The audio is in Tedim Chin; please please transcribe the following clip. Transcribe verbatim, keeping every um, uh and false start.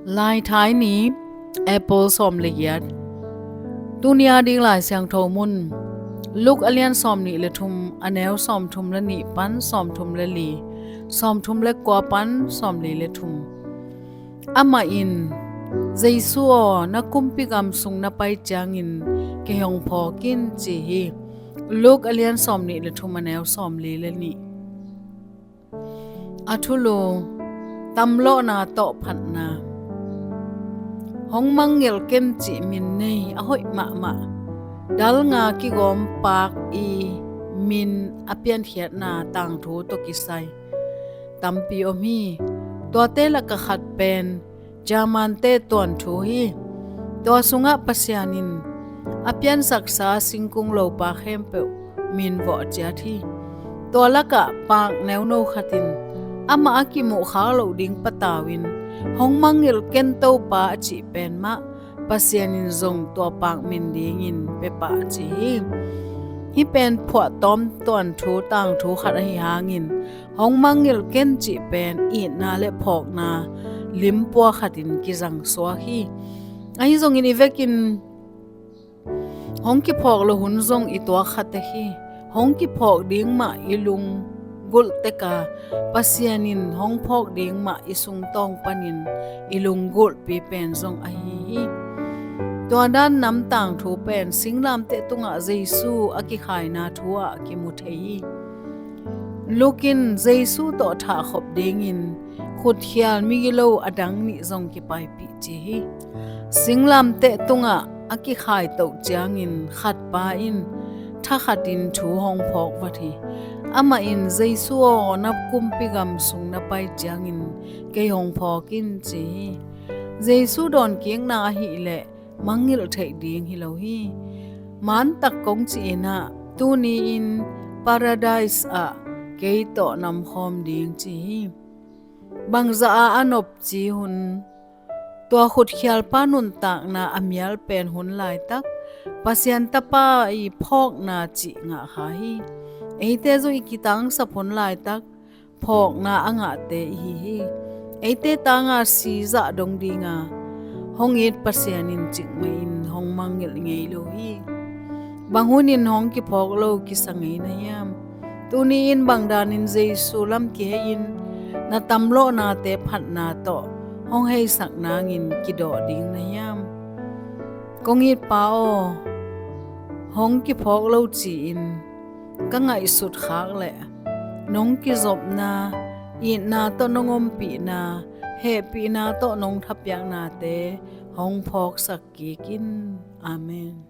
Laithai ni, April sawm le giat. Tuni a ding Lai Siangtho mun, Luke a lian sawm nih le thum, a neu sawm thum le nih pan sawm thum le li, sawm thum le kua pan sawm li le thum. Amah in, Jesu aw, na kumpi gam sung na pai ciangin kei hong phawk in, ci hi. Luke a lian sawm nih le thum, a neu sawm li le nih. A thulu: Tamlawhna tawh phatna. Hong mangngilh ken cih min nei a hoih mahmah, dal nga kigawm paak i min a piankhiatna tangthu tawh kisai tampi om hi. Tuate lakah khat pen Germante tuanthu hi. Tua sungah Pasian in a piansaksa singkung lopa khempeuh min vawh ciat hi. Tua lakah paak neuno khat in amah a kimuhkhak loh ding patau in hong mangngilh ken Topa a cih pen mah Pasian in zong tua paak min dingin pia pah ci hi. Hih pen phuahtawm tuanthu tangthu khat ahi hangin hong mangngilh ken cih pen itna le phawkna limpua khatin kizang suak hi. Ahi zongin i vekin hong kiphawk lo hun zong i tuak kha tek hi. Hong kiphawk ding mah i lunggulh tek a, Pasian in hong phawk ding mah i sungtawng panin i lunggulhpi pen zong ahi hi. Tua dan nam tangthu pen singlamteh tungah Jesu a kikhaina thu ah kimu thei hi. Luke in Jesu tawh thahkhop dingin khutkhial migilo a dang nih zong kipaipih ci hi. Singlamteh tungah a kikhai toh ciangin khatpa in thakhatin thu hong phawk vat hi. Amah in, Jesu aw, na kumpi gam sung na pai ciangin kei hong phawk in, ci hi. Jesu dawnkikna ahih leh mangngilh theih ding hi lo hi. Mantak kong cih in ah, tuni-in Paradise ah kei tawh namkhawm ding, ci hi. Bangzah a a nopci hun, tua khutkhialpa nuntakna a mial pen hun laitak, Pasian Tapa i phawkna cih ngah kha hi. Eite zong i kitangsap hun laitak phawkna a ngahte i hi hi. Eite tanga si zah dong dinga hong it Pasian in cikmah in hong mangngilh ngei lo hi. Bang hunin hong kiphawk lo kisa ngei na hiam? Tuni-in bang danin Jesu lam kihei-in na tamlawhnate phatna tawh hong heisak nangin kidawh ding na hiam? Kong itpa aw, hong kiphawk lo ci-in ka ngaihsut khak leh nong kizopna, itna tawh nong ompihna, hehpihna tawh nong thapiaknate hong phawksak kik in. Amen.